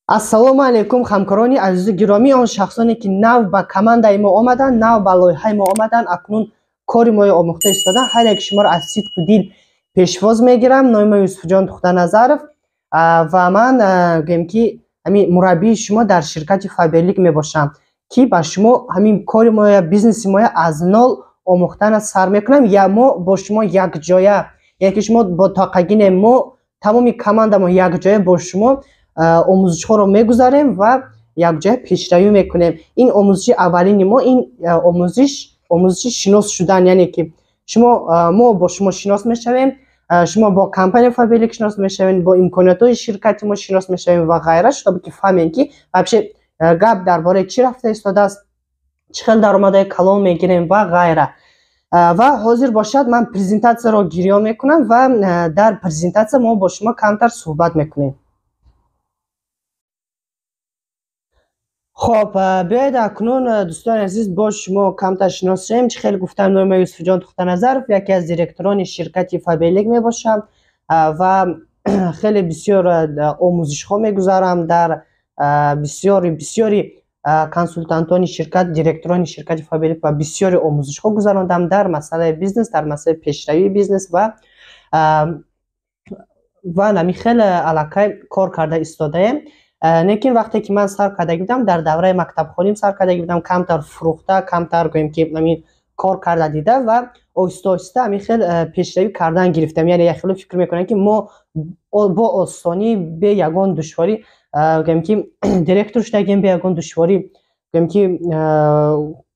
Ассалому алайкум, ҳамкорони азизу гиромӣ, он шахсоне ки нав ба командаи мо омаданд, нав ба лоиҳаи мо омаданд, акнун кори моро омӯхта истоданд. Ҳар яки шуморо аз сидқу дил пешвоз мегирам. Номи ман Юсуфҷон Тухтаназаров ва ман гӯем ки ҳамин мураббии шумо дар ширкати Фаберлик мебошам, ки ба шумо ҳамин кори моя, бизнеси моя аз нол омӯхтана сар мекунам. Я мо бо шумо якҷоя, яъне ки шумо бо тоқагине, мо тамоми командамо якҷоя бо шумо омӯзишҳоро мегузарем ва якҷоя пешравӣ мекунем. Ин омӯзиши аввалини мо, ин омӯзиши шинос шудан, яъне ки мо бо шумо шинос мешавем, шумо бо компания Фаберлик шинос мешавем, бо имкониятҳои ширкати мо шинос мешавем ва ғайра, чтобы ки фаҳмем, ки вообще гап дар бораи чӣ рафта истодааст, чӣ хел даромадҳои калон мегирем ва ғайра. Ва ҳозир бошад, ман презентатсияро гирён мекунам ва дар презентатсия мо бо шумо камтар суҳбат мекунем. Хоб, биёед акнун, дӯстони азиз, бо шумо камтар шинос шавем. Чӣ хеле гуфтам, номи ман Юсуфҷон Тухтаназаров, яке аз директорони ширкати Фаберлик мебошам ва хеле бисёр омӯзишҳо мегузарам дар бисёри консултантони ширкат, директорони ширкати Фаберлик ва бисёри омӯзишҳо гузарондам дар масъалаи бизнес, дар масъалаи пешравии бизнес ва нами хеле аллакай кор карда истодаем. Лекин вақте ки ман сар кардаги будам, дар давраи мактабхоним сар кардаги будам, камтар фурӯхта, камтар гӯем ки ҳамин кор карда дида ва оҳиста оҳиста ҳамин хел пешравӣ кардан гирифтам. Яъне як хело фикр мекунам, ки мо бо осонӣ, бе ягон душворӣ, гӯем ки директор шудагем, бе ягон душворӣ, гӯем ки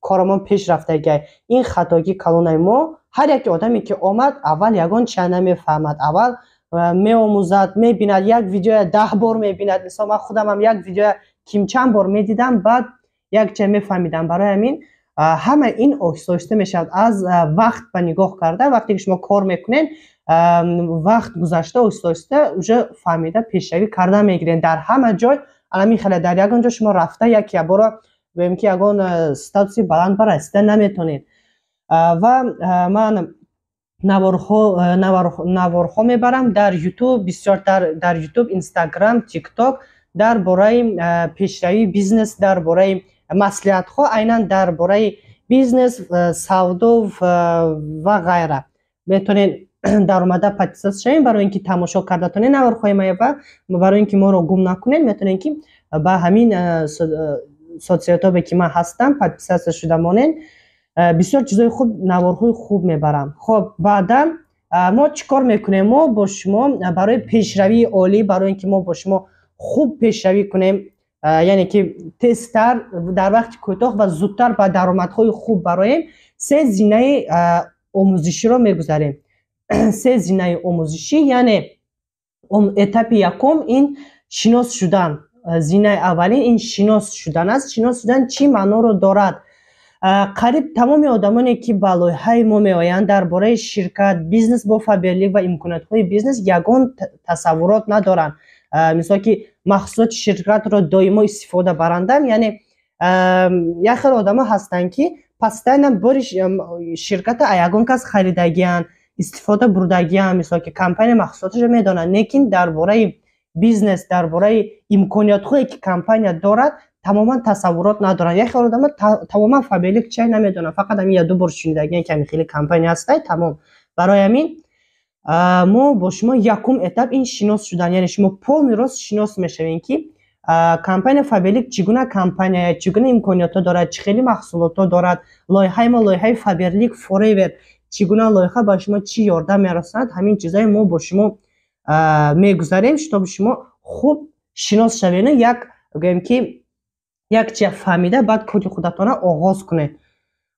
корамон пеш рафтагиай. Ин хатогии калонаи мо. Ҳар яке одаме ки омад, аввал ягон чия намефаҳмад, аввал меомӯзад, мебинад, як видеоя 10 бор мебинад. Мисол, ман худамам як видеоя ким чанд бор медидам, баъд як чия мефаҳмидам. Барои ҳамин ҳама ин оҳиста оҳиста мешавад, аз вақт ба нигоҳ карда, вақте ки шумо кор мекунед, вақт гузашта, оҳиста оҳиста уже фаҳмида пешравӣ карда мегиред. Дар ҳама ҷой ҳамин хеле, дар ягон ҷо шумо рафта як ябора гӯем ки ягон статуси баланд ба расида наметонед. Ва ман наворҳо мебарам дар YouTube, бисёртар дар YouTube, Instagram, TikTok, дар бораи пешравии бизнес, дар бораи маслиҳатҳо, айнан дар бораи бизнес, савдо ва ғайра. Метавонед даромада подписаться шавем, барои ин ки тамошо карда тонед наворҳои мая ва барои ин ки моро гум накунед, метавонед ки ба ҳамин соцсетҳое ки ман ҳастам подписаться шуда монед. Бисёр чизои хуб, наворҳои хуб мебарам. Хоб, баъдан мо чӣ кор мекунем? Мо бо шумо барои пешравии олӣ, барои ин ки мо бо шумо хуб пешравӣ кунем, яъне ки тезтар, дар вақти кӯтоҳ ва зудтар ба даромадҳои хуб бароем, се зинаи омӯзиширо мегузарем. Се зинаи омӯзишӣ, яъне этапи якум ин шинос шудан. Зинаи аввалин ин шинос шудан аст. Шинос шудан чӣ маъноро дорад? Қариб тамоми одамоне ки ба лоиҳаи мо меоянд, дар бораи ширкат, бизнес бо Фаберлик ва имкониятҳои бизнес ягон тасаввурот надоранд. Мисол ки маҳсулоти ширкатро доимо истифода барандам, яъне як хел одамо ҳастанд, ки постоянно бори ширката ягон кас харидагианд, истифода бурдагианд, мисол ки компания маҳсулоташро медонанд, лекин дар бораи бизнес, дар бораи имкониятҳое ки компания дорад, тамоман тасаввурот надоранд. Як хел одамо тамоман Фаберлик чай намедонанд, фақат ҳамин як ду бор шунидагианд, ки ҳамин хеле компания ҳастай, тамом. Барои ҳамин мо бо шумо якум этап ин шинос шудан, яъне шумо полный рост шинос мешавед, ки компания Фаберлик чӣ гуна компания, чӣ гуна имкониятҳо дорад, чӣ хели маҳсулотҳо дорад, лоиҳаи мо, лоиҳаи Фаберлик Forever чӣ гуна лоиҳа, ба шумо чӣ ёрдам мерасонад. Ҳамин чизҳое мо бо шумо мегузарем, чтобы шумо хуб шинос шавед, як гӯем ки як чия фаҳмида, баъд кори худатонро оғоз кунед.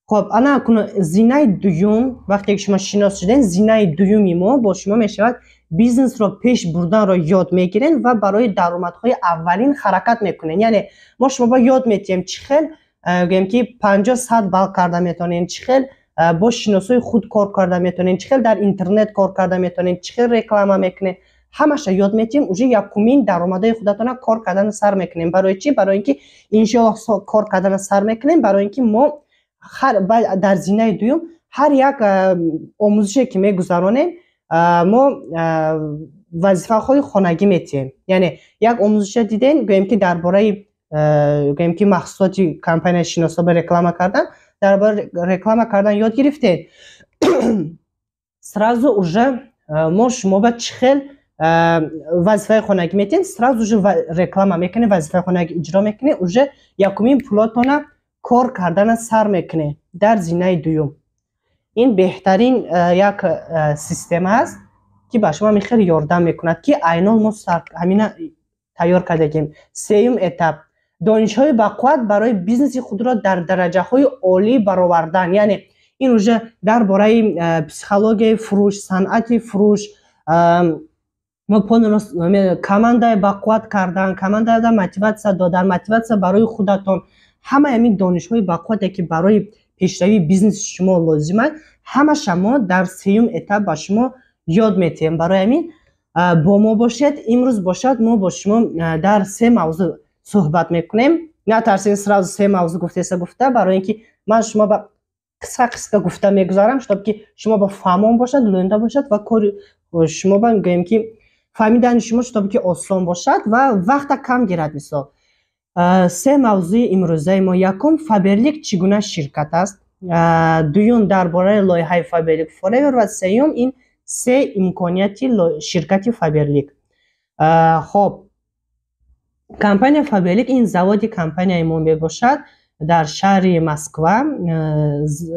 Хоб, ана акнун зинаи дуюм, вақте ки шумо шинос шудед, зинаи дуюми мо бо шумо мешавад бизнесро пеш бурданро ёд мегиред ва барои даромадҳои аввалин ҳаракат мекунед. Яъне мо шумо ба ёд метиҳем, чӣ хел гӯем ки 50-100 балл карда метавонед, чӣ хел бо шиносои худ кор карда метавонед, чӣ хел дар интернет кор карда метавонед, чӣ хел реклама мекунед, ҳамаша ёд метиҳем. Уже якумин даромадҳои худатона кор кардана сар мекунем. Барои чӣ? Барои ин ки иншоаллоҳ кор кардана сар мекунем, барои ин ки мо дар зинаи дуюм ҳар як омӯзише ки мегузаронем, мо Вазифаҳои хонагӣ метиҳем, яъне як омӯзиша дидем, гӯем ки дар бораи, гӯем ки, маҳсулоти компания шиносо ба реклама кардан, дар бораи реклама кардан ёд гирифтед, сразу уже мо шумо ба чӣ хел вазифаи хонагӣ метиҳем, сразу уже реклама мекунем, вазифаи хонагӣ иҷро мекунем, уже якумин пулотона кор кардана сар мекунем. Дар зинаи дуюм ин беҳтарин як система аст, ки ба шумо хеле ёрдам мекунад, ки айнан мо ҳамина тайёр кардагем. Сеюм этап: донишҳои бақувват барои бизнеси худро дар дараҷаҳои олӣ баровардан. Яъне ин уже дар бораи психологияи фурӯш, санъати фурӯш, мо командаи бақувват кардан, командада мотиватсия додан, мотиватсия барои худатон, ҳамаи ҳамин донишҳои бақуввате, ки барои пешравии бизнеси шумо лозиманд, ҳамаша мо дар сеюм этап ба шумо ёд метиҳем. Барои ҳамин бо мо бошед. Имрӯз бошад, мо бо шумо дар се мавзӯъ суҳбат мекунем. Натарсед, сразу се мавзӯъ гуфтеса гуфта, барои ин ки ман шумо ба қисқа қисқа гуфта мегузарам, чтоб ки шумо ба фаҳмон бошад, лӯнда бошад ва кори шумо ба, гӯем ки, фаҳмидани шумо чтоб ки осон бошад ва вақта кам гирад. Мисол, се мавзӯи имрӯзаи мо: якум, Фаберлик чӣ гуна ширкат аст; дуюм, дар бораи лоиҳаи Фаберлик Форевер ва сеюм, ин се имконияти ширкати Фаберлик. Хоб, компания Фаберлик ин заводи компанияи мо мебошад дар шаҳри Москва.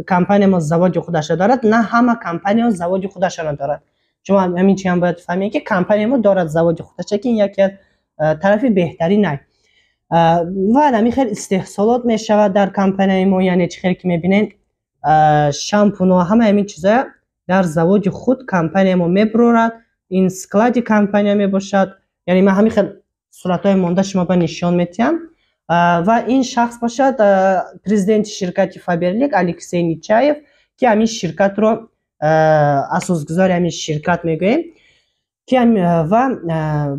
Компания мо заводи худаша дорад. На ҳама компанияҳо заводи худашона дорад. Шумо ҳамин чи ҳам бояд фаҳмед, ки компания мо дорад заводи худаша, ки ин яке аз тарафи беҳтарин ва ҳамин хел истеҳсолот мешавад дар компанияи мо. Яъне чӣ хел ки мебинед, шампуно, ҳамаи ҳамин чизоя дар заводи худ компания мо мебурорад. Ин склади компания мебошад. Яъне ман ҳамин хел суратҳои монда шумо ба нишон метиҳам. Ва ин шахс бошад президенти ширкати Фаберлик Алексей Нечаев, ки ҳамин ширкатро асосгузори ҳамин ширкат мегӯем, ки ва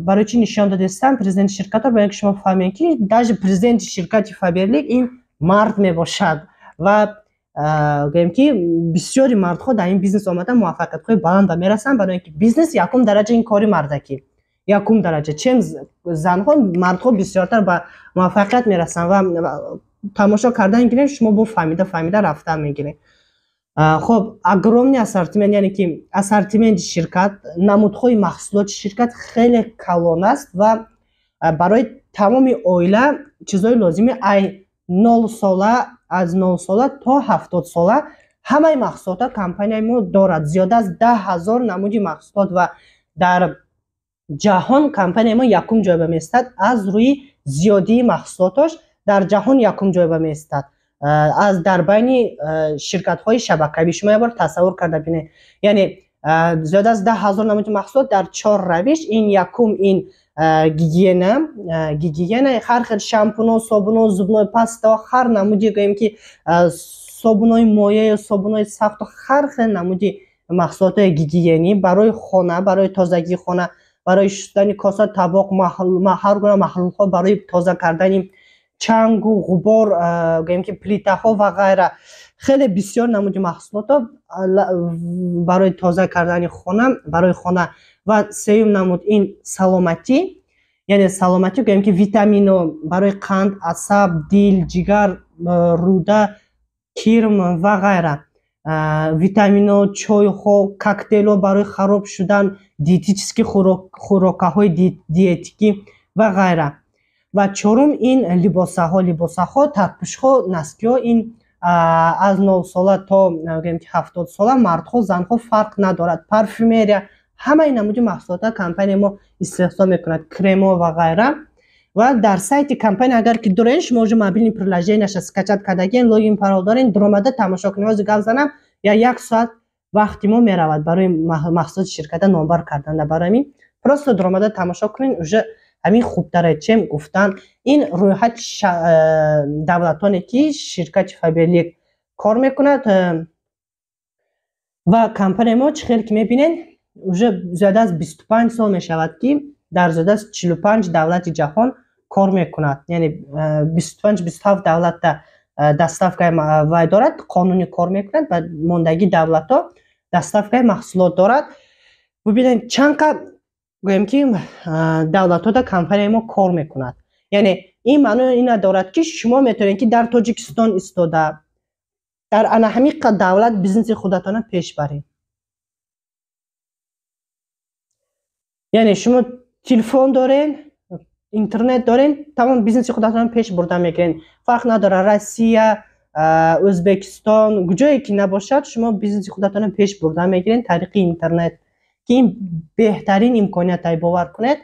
барои чӣ нишон додистам президенти ширкатро? Барои ки шумо фаҳмед, ки даже президенти ширкати Фаберлик ин мард мебошад. Ва гӯем ки бисёри мардҳо дар ин бизнес омада, муваффақиятҳои баланд ба мерасанд, барои ин ки бизнес якум дараҷа ин кори мардакӣ, якум дараҷа, чем занҳо, мардҳо бисёртар ба муваффақият мерасанд. Ва тамошо кардан гирем, шумо бо фаҳмида фаҳмида рафтан мегиред. Хоб, огромный ассортимент, яъне ки ассортименти ширкат, намудҳои маҳсулоти ширкат хеле калон аст ва барои тамоми оила чизҳои лозими ай 0 сола, аз 0 сола то 70 сола ҳамаи маҳсулотро компанияи мо дорад. Зиёда аз 10 000 намуди маҳсулот. Ва дар ҷаҳон компанияи мо якум ҷой ба меистад аз рӯи зиёдии маҳсулотош, дар ҷаҳон якум ҷой ба меистад аз дар байни ширкатҳои шабакавӣ. Шумо як бор тасаввур карда бинед, яъне зиёда аз 10 000 намуди маҳсулот дар чор равиш. Ин якум, ин гигиена, гигиена, ҳар хел шампуно, собуно, зубной паста, ҳар намуди, гӯем ки, собунои моею собунои сахту ҳар хел намуди маҳсулотҳои гигиенӣ барои хона, барои тозагии хона, барои шустани коса, табоқ, ҳар гуна маҳлулҳо барои тоза кардани чангу ғубор, гӯем ки, плитаҳо ва ғайра. Хеле бисёр намуди маҳсулотҳо барои тоза кардани хона, барои хона. Ва сеюм намуд ин саломатӣ, яъне саломатӣ, гӯем ки, витамино барои қанд, асаб, дил, ҷигар, рӯда, кирм ва ғайра, витамино, чойҳо, коктейлҳо барои хароб шудан, диетический хӯрокаҳои диетикӣ ва ғайра. Ва чорум ин либосаҳо, либосаҳо, тарпӯшҳо, носкиҳо. Ин аз 0 сола то, гӯем ки, 70 сола, мардҳо, занҳо фарқ надорад. Парфюмерия, ҳамаи намуди маҳсулотро компания мо истеҳсол мекунад, кремо ва ғайра. Ва дар сайти компания агар ки дорен, шумо уже мобильный приложенияша скачать кардагиен, логин, парол дорен, дуромада тамошо кунед. Ҳозир гап занам, я як соат вақти мо меравад барои маҳсулоти ширката номбар кардан. Барои ҳамин просто дуромада тамошо кунед, уже ҳамин хубтаре, чем гуфтан. Ин рӯйхати давлатоне, ки ширкати Фаберлик кор мекунад. Ва компания мо, чӣ хел ки мебинед, уже зиёда аз 25 сол мешавад, ки дар зиёда аз 45 давлати ҷаҳон кор мекунад, яъне 25, 27 давлатда доставкаи вай дорад, қонунӣ кор мекунад ва мондагии давлатҳо доставкаи маҳсулот дорад. Бубинед, чанд қа гӯем ки давлатҳода компанияи мо кор мекунад. Яъне ин маънои ина дорад, ки шумо метавонед, ки дар Тоҷикистон истода, дар ана ҳамин давлат бизнеси худатонро пеш баред. Яъне шумо телефон дорен, интернет дорен, тамом бизнеси худатонро пеш бурда мекунед. Фарқ надорад, Россия, Ӯзбекистон, куҷое ки набошад, шумо бизнеси худатонро пеш бурда мегиред тариқи интернет, ки ин беҳтарин имконият, бовар кунед.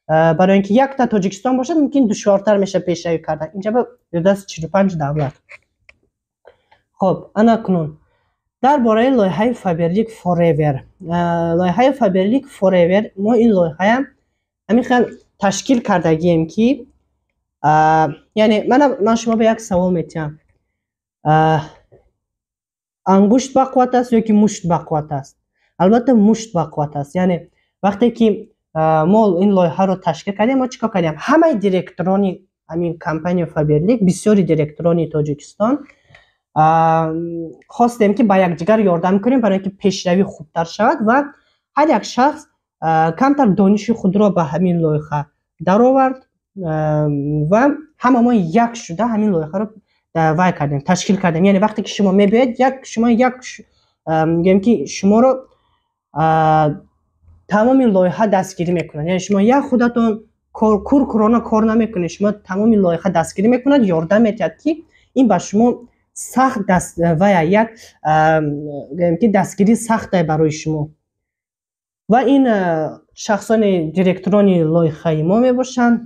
Барои ин ки якта Тоҷикистон бошад, мумкин душвортар мешавад пешравӣ кардан. Инҷа ба зиёда аз 45 давлат. Хоб, ана кунун дар бораи лоиҳаи Faberlic Forever. Лоиҳаи Faberlic Forever, мо ин лоиҳаям ҳамин хел ташкил кардагием, ки яъне ман шумо ба як савол метиҳам: ангушт бақувват аст ё ки мушт бақувват аст? Албатта, мушт бақувват аст. Яъне вақте ки мо ин лоиҳаро ташкил кардем, мо чӣ кор кардем? Ҳамаи директорони ҳамин компания Faberlic, бисёри директорони Тоҷикистон хостем, ки ба якдигар ёрдам кунем, барои ин ки пешравӣ хубтар шавад, ва ҳар як шахс камтар дониши худро ба ҳамин лоиҳа даровард ва ҳама мо як шуда ҳамин лоиҳаро вай кардем, ташкил кардем. Яъне вақте ки шумо мебиёед, як шумо як мегӯем, ки шуморо тамоми лоиҳа дастгирӣ мекунад. Яъне шумо як худатон куркурона кор намекунед, шумо тамоми лоиҳа дастгирӣ мекунад, ёрдам метиҳад, ки ин ба шумо сахт даст вая як гӯем ки дастгирии сахте барои шумо. Ва ин шахсони директорони лоиҳаи мо мебошанд.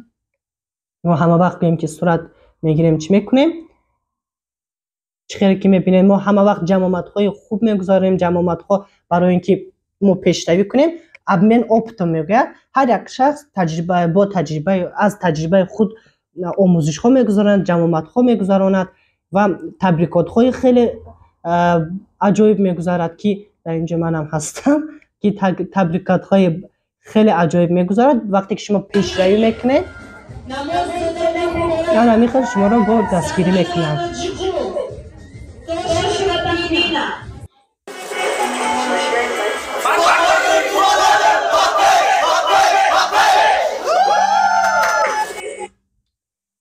Мо ҳама вақт гӯем ки сурат мегирем, чӣ мекунем. Чӣ хеле ки мебинем, мо ҳама вақт ҷамъомадҳои хуб мегузорем, ҷамъомадҳо барои ин ки мо пешравӣ кунем. Обмен опытом мегӯяд, ҳар як шахс таҷриба бо таҷрибаи аз таҷрибаи худ омӯзишҳо мегузаронад, ҷамъомадҳо мегузаронад ва табрикотҳои хеле аҷоиб мегузарад, ки дар инҷо манам ҳастам, ки табрикотҳои хеле аҷоиб мегузарад. Вақте ки шумо пешравӣ мекунед, ана ҳамин хел шуморо бо дастгирӣ мекунанд.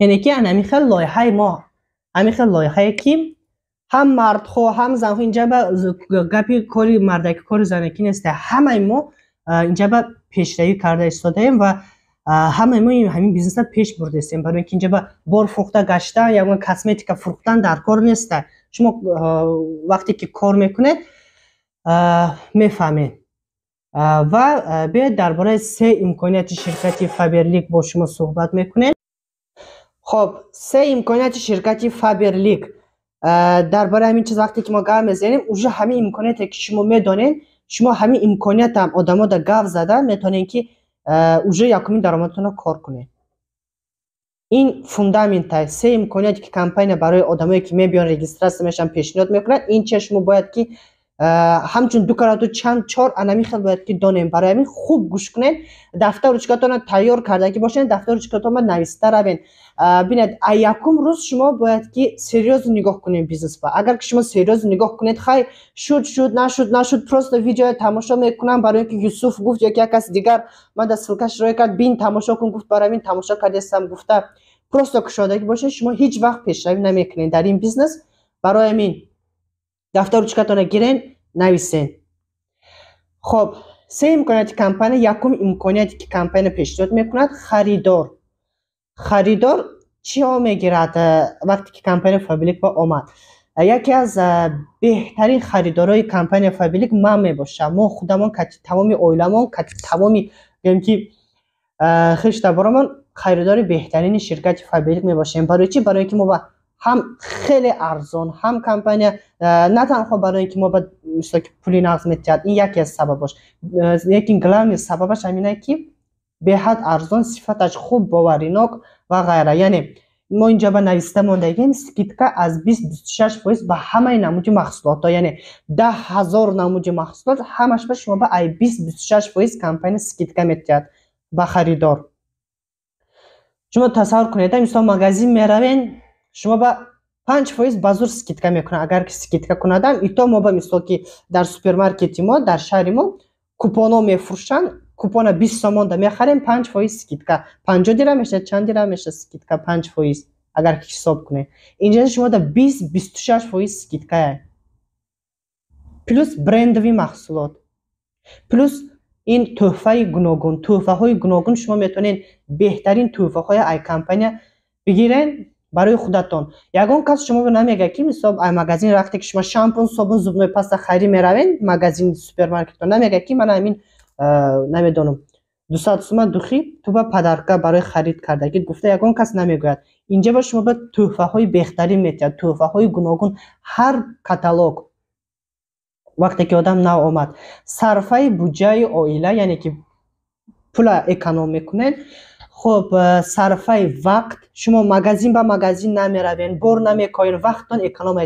Яъне ки ана ҳамин хел лоиҳаи мо, ҳамин хел лоиҳае, ки ҳам мардҳо, ҳам занҳо, инҷа ба гапи кори мардаки, кори занакӣ нест, ҳамаи мо инҷа ба пешравӣ карда истодаем ва ҳамаи мо ҳамин бизнесро пеш бурдаистем. Барои ин ки инҷа ба бор фурӯхта гаштан, ягон косметика фурӯхтан дар кор неста. Шумо вақте ки кор мекунед, мефаҳмед. Ва биёед, дар бораи се имконияти ширкати Faberlic бо шумо суҳбат мекунем. Хоб, се имконияти ширкати Faberlic. Дар бораи ҳамин чиз вақте ки мо гап мезанем, уже ҳамин имконияте ки шумо медонед, шумо ҳамин имкониятам одамода гап зада метавонед, ки уже якумин даромадатонро кор кунед. Ин фундамента се имконияте, ки компания барои одамое, ки мебиён, регистрация мешаванд, пешниҳод мекунад. Ин чия шумо бояд ки ҳамчун ду карату чанд чор анами хел бояд ки донем. Барои ҳамин хуб гӯш кунед, дафтар ручкатонро тайёр кардагӣ бошед, дафтар ручкатонро нависта равед. Бинед, а якум рӯз шумо бояд ки серьёзно нигоҳ кунед бизнесба. Агар ки шумо серьёзно нигоҳ кунед, хай, шуд шуд, нашуд нашуд, просто видео тамошо мекунам, барои ин ки Юсуф гуфт ё ки як каси дигар ман да ссылкаш рӯй кард, бин, тамошо кун гуфт, барои ҳамин тамошо кардастам гуфта, просто кушодагӣ бошед, шумо ҳеҷ вақт пешравӣ намекунед дар ин бизнес. Барои ҳамин дафтар ручкатонро гирен, нависен. Хоб, се имконияти компания. Якум имконияте, ки компания пешниҳод мекунад: харидор. Харидор чиҳо мегирад? Вақте ки компания Фаберлик ба омад, яке аз беҳтарин харидорои компания Фаберлик ман мебошам. Мо худамон кати тамоми оиламон, кати тамоми гӯем ки хештаборамон харидори беҳтарини ширкати Фаберлик мебошем. Барои чӣ? Барои ки мо ба ҳам хеле арзон, ҳам компания на танҳо барои ин ки мо ба мисол ки пули нақд метиҳад, ин яке аз сабабош, лекин главный сабабаш ҳамин ки беҳад арзон, сифаташ хуб, боваринок ва ғайра. Яъне мо инҷа ба нависта мондагем: скидка аз 20-26% ба ҳамаи намуди маҳсулотҳо. Яъне 10 000 намуди маҳсулот, ҳамаш ба шумо ба ай 20-26% компания скидка метиҳад ба харидор. Шумо тасаввур кунед, мисол, магазин меравен, шумо ба 5% ба зур скидка мекунад, агар ки скидка кунадам. Ито мо ба мисол ки дар супермаркети мо, дар шаҳри мо купонҳо мефурӯшанд. Купона 20 сомонда мехарем, 5% скидка 50 дирам мешавад. Чанд дирам мешавад скидка 5%, агар ки ҳисоб кунем? Инҷа шумо да 20, 26% скидкая, плюс брендовый маҳсулот, плюс ин тӯҳфаи гуногун, тӯҳфаҳои гуногун. Шумо метавонед беҳтарин тӯҳфаҳои ай компания бигирен барои худатон. Ягон кас шумо намегӯяд, ки мисол, ай магазин вақте ки шумо шампун, собун, зубной паста харӣ меравен, магазин, супермаркетон намегӯяд, ки мана ҳамин, намедонам, 200 сума духи ту ба подарка барои харид кардагӣ гуфта, ягон кас намегӯяд. Инҷа ба шумо ба тӯҳфаҳои беҳтарин метиҳад, тӯҳфаҳои гуногун, ҳар каталог вақте ки одам нав омад. Сарфаи буҷаи оила, яъне ки пула эконом мекунед. Хуб, сарфаи вақт, шумо магазин ба магазин намеравен, бор намекоен, вақттон эконом.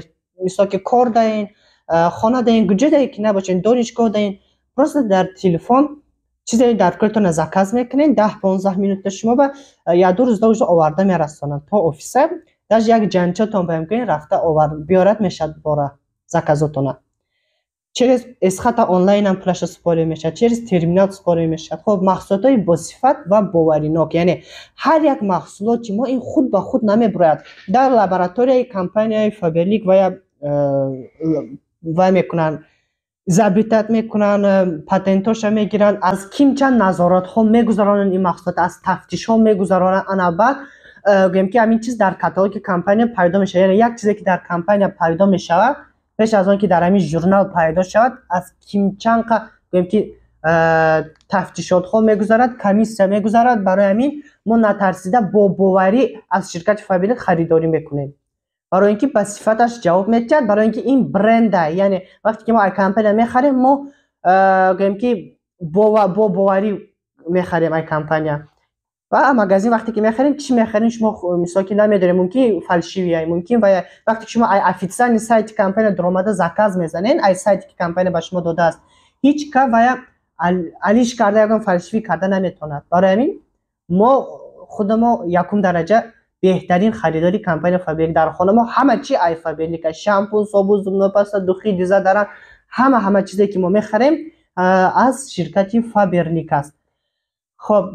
Мисол, ки кор даен, хона даен, куҷо дае ки набошен, донишгоҳ даен, просто дар телефон чизе дар кортона заказ мекунед, 10-15 минута шумо ба як-ду рӯзда уже оварда мерасонанд то офиса. Даже як ҷанчатон баён кунед, рафта овар биёрад мешавад бора заказотона. Через эсхата онлайнам пулаша супорӣ мешавад, через терминал супорӣ мешавад. Хуб, маҳсулотҳои босифат ва боваринок, яъне ҳар як маҳсулоти мо ин худ ба худ намебурояд. Дар лабораторияи компанияи Фаберлик вая вай мекунанд, изобретать мекунанд, патентоша мегиранд, аз кимчанд назоратҳо мегузаронанд, ин маҳсулот аз тафтишҳо мегузаронанд. Ана баъд гӯем, ки ҳамин чиз дар каталоги компания пайдо мешавад. Яъне як чизе ки дар компания пайдо мешавад, пеш аз он ки дар ҳамин журнал пайдо шавад, аз кимчанқа, гӯем ки, тафтишотҳо мегузарад, комиссия мегузарад. Барои ҳамин мо натарсида, бо боварӣ аз ширкати Фаберлик харидорӣ мекунем, барои ин ки ба сифаташ ҷавоб медиҳад, барои ин ки ин бренда. Яъне вақте ки мо ай компания мехарем, мо, гӯем ки, бо боварӣ мехарем ай компания. Ва магазин вақте ки мехарем, чӣ мехарем, шумо мисол ки намедонем, мумкин фальшивый, мумкин. Ва вақте ки шумо ай официальный сайти компания дуромада заказ мезанед, ай сайте ки компания ба шумо додааст, ҳеҷ ка вая алиш карда, ягон фальшивый карда наметавонад. Барои ҳамин мо худамо якум дараҷа беҳтарин харидори компания Фаберлик. Дар хона мо ҳама чи ай Фаберлика: шампун, собун, зубной паста, духи, дезодорант, ҳама чизе ки мо мехарем, аз ширкати Фаберлик аст. Хоб,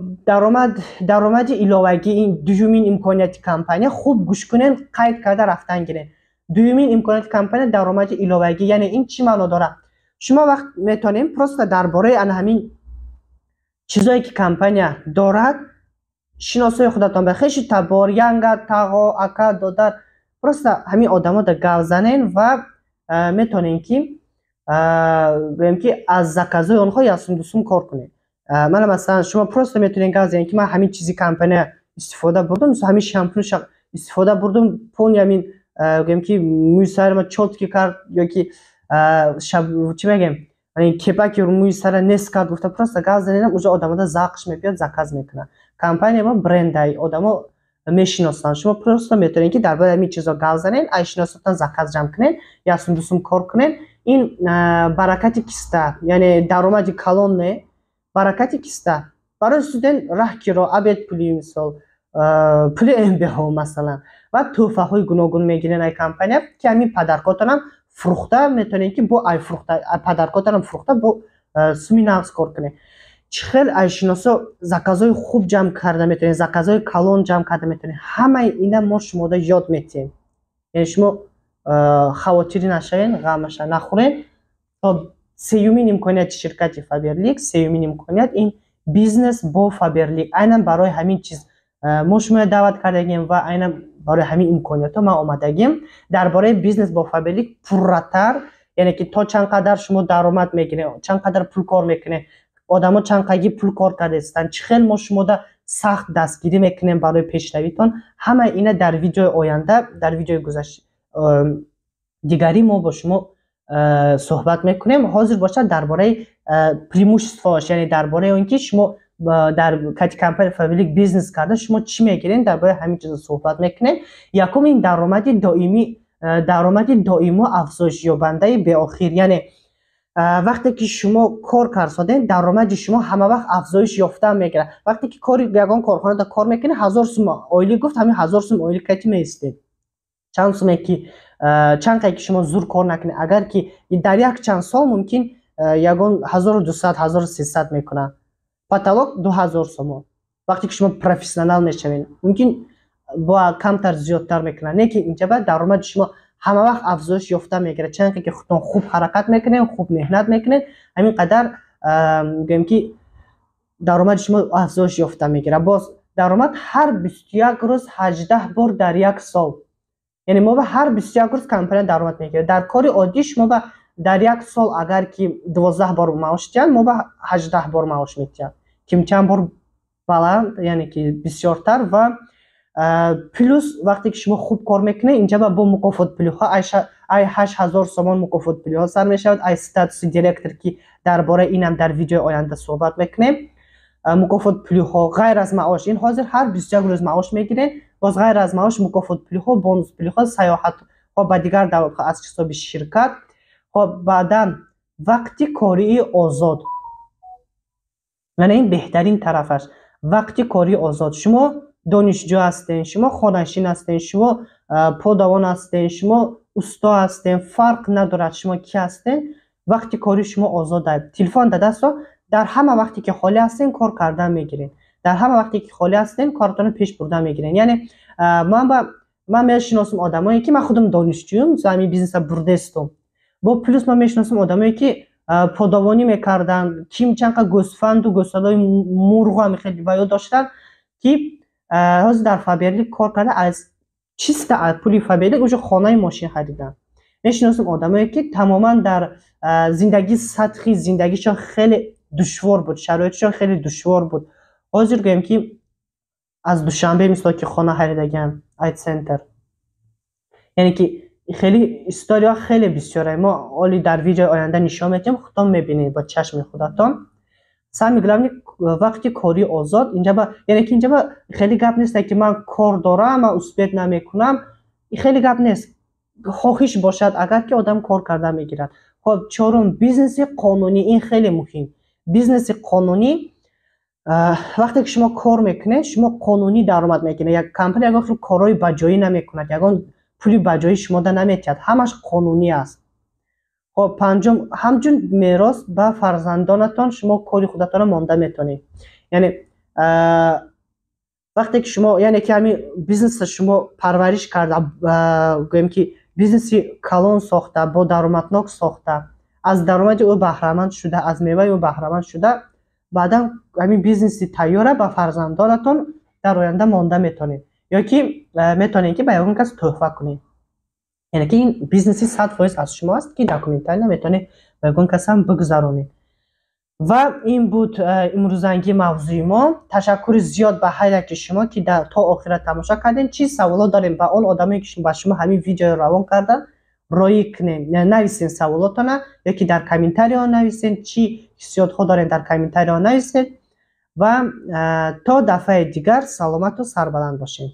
даромади иловагӣ, ин дуюмин имконияти компания. Хуб гӯш кунед, қайд карда рафтан гиред. Дуюмин имконияти компания — даромади иловагӣ. Яъне ин чӣ маъно дорад? Шумо вақт метавонем просто дар бораи ана ҳамин чизое ки компания дорад, шиносои худатон ба хешу табор, янга, тағо, ака, додар, просто ҳамин одамода гап занен ва метавонем ки, гӯем ки, аз заказҳои онҳо яксум дусум кор кунед. Мана, масалан, шумо просто метавонед гап занед, ки ман ҳамин чизи компания истифода бурдум, мисол, ҳамин шампун истифода бурдум, пони ҳамин, гӯем ки, мӯи сарама чёткий кард ё ки чӣ мегӯем, кепаки мӯи сара нест кард гуфта, просто гап занедам, уже одамода завқш мебиёд, заказ мекунад. Компания мо брендай, одамо мешиносанд. Шумо просто метавонед, ки дар бораи ҳамин чизо гап занед, ай шиносотон заказ ҷамъ кунед, яксум дусум кор кунед. Ин баракати киста, яъне даромади калон не, баракати киста. Барои студент раҳ киро, обед пули, мисол, пули МБҳо, масалан. Ва тӯҳфаҳои гуногун мегирен ай компания, ки ҳамин подаркотонам фурӯхта метавонед, ки бо ай фурӯхта подаркотонам фурӯхта, бо суми нағз кор кунед. Чӣ хел ай шиносо заказҳои хуб ҷамъ карда метавонед, заказҳои калон ҷамъ карда метавонед, ҳамаи ина мо шумода ёд метиҳем. Яъне шумо хавотирӣ нашавед, ғамаша нахӯред. Сеюмин имконияти ширкати Фаберлик, сеюмин имконият — ин бизнес бо Фаберлик. Айнан барои ҳамин чиз мо шуморо даъват кардагем ва айнан барои ҳамин имкониятҳо ман омадагим. Дар бораи бизнес бо Фаберлик пурратар, яъне ки то чанд қадар шумо даромад мегиред, чанд қадар пул кор мекунед, одамо чанд қаги пул кор кардаистанд, чӣ хел мо шумода сахт дастгирӣ мекунем барои пешравитон, ҳамаи ина дар видеои оянда, дар видеои гузашт дигарӣ мо бо шумо суҳбат мекунем. Ҳозир бошад, дар бораи преимуществош, яъне дар бораи он ки шумо дар кати компания Фаберлик бизнес карда шумо чӣ мегиред, дар бораи ҳамин чизо суҳбат мекунем. Якум — ин даромади доимӣ, даромади доимо афзоишёбандаи беохир. Яъне вақте ки шумо кор карсодед, даромади шумо ҳама вақт афзоиш ёфта мегирад. Вақте ки кори ягон корхонада кор мекунед, 1000 сум ойлик гуфт, ҳамин 1000 сум ойлик кати меистед. Чанд суме ки, чанд қай ки шумо зур кор накунед, агар ки дар як чанд сол мумкин ягон 1200, 1300 мекунад. Потолок 2000 сомон. Вақте ки шумо профессионал мешавед, мумкин бо камтар, зиёдтар мекунад, не ки инҷа ба даромади шумо ҳама вақт афзоиш ёфта мегирад. Чанқе ки худтон хуб ҳаракат мекунед, хуб меҳнат мекунед, ҳамин қадар, гӯем ки, даромади шумо афзоиш ёфта мегирад. Боз даромад ҳар 21 рӯз, 18 бор дар як сол, яъне мо ба ҳар 21 рӯз компания даромад мегирад. Дар кори оддӣ шумо ба дар як сол агар ки 12 бор маош диҳанд, мо ба 18 бор маош медиҳанд, ким чанд бор баланд, яъне ки бисёртар. Ва плюс вақте ки шумо хуб кор мекунед, инҷа ба бо мукофот пулиҳо, ай 8000 сомон мукофот пулиҳо сар мешавад, ай статуси директор, ки дар бораи инам дар видеои оянда суҳбат мекунем. Мукофот пулиҳо ғайр аз маош, ин ҳозир ҳар 21 рӯз маош мегиред, боз ғайр аз маош мукофот пулиҳо, бонус пулиҳо, сайёҳатҳо ба дигар давлатҳо аз ҳисоби ширкат. Хоб, баъдан вақти кории озод, яъне ин беҳтарин тарафаш, вақти кории озод. Шумо донишҷӯ ҳастен, шумо хонашин ҳастен, шумо подавон ҳастен, шумо усто ҳастен, фарқ надорад шумо кӣ ҳастен, вақти кори шумо озод аст. Телефон дар дастро, дар ҳама вақте ки холӣ ҳастен, кор кардан мегиред, дар ҳама вақте ки холӣ ҳастен, кортонро пеш бурдан мегиред. Яъне ман мешиносам одамое ки, ман худам донишҷӯм, ҳамин бизнеса бурдестум, бо плюс ман мешиносам одамое ки подавонӣ мекарданд, ким чанд қа гӯсфанду гӯсфандои мурғу ҳами хеле ваё доштанд, ки ҳозир дар Фаберлик кор карда, аз чиста пули Фаберлик уже хонаи, мошин хариданд. Мешиносам одамое ки тамоман дар зиндагӣ, сатҳи зиндагишон хеле душвор буд, шароитшон хеле душвор буд, ҳозир гӯем ки аз Душанбе мисол ки хона харидагиам, ай центр. Яъне ки хеле история хеле бисёре, мо оли дар видеои оянда нишон медиҳем, худтон мебинед бо чашми худатон. Самый главный, вақти кори озод инҷа ба, яъне ки инҷа ба хеле гап нест, ки ман кор дорам, ман успеть намекунам, хеле гап нест. Хоҳиш бошад агар ки, одам кор карда мегирад. Хоб, чорум, бизнеси қонунӣ, ин хеле муҳим. Бизнеси қонунӣ: вақте ки шумо кор мекунед, шумо қонунӣ даромад мекунед. Як компания ягон хел корҳои баҷоӣ намекунад, ягон пули баҷоӣ шумода наметиҳад, ҳамаш қонунӣ аст. Хоб, панҷум, ҳамчун мерос ба фарзандонатон шумо кори худатонро монда метавонед. Яъне вақте ки шумо, яъне ки ҳамин бизнеса шумо парвариш карда, гӯем ки бизнеси калон сохта, бо даромаднок сохта, аз даромади ӯ баҳраманд шуда, аз меваи ӯ баҳраманд шуда, баъдан ҳамин бизнеси тайёра ба фарзандонатон дар оянда монда метавонед ё ки метавонед ки ба ягон кас тӯҳфа кунед. Яъне ки ин бизнеси 100% аз шумо аст, ки документально метавонед ба ягон касам бигузаронед. Ва ин буд имрӯзангӣ мавзӯи мо. Ташаккури зиёд ба ҳар яки шумо, ки то охира тамошо кардем. Чӣ саволо дорем, ба он одамое ки ба шумо ҳамин видеоро равон кардан, роӣ кунем, нависен саволотона ё ки дар комментариҳо нависен. Чӣ ҳиссиётҳо дорем, дар комментариҳо нависед. Ва то дафъаи дигар саломату сарбаланд бошед.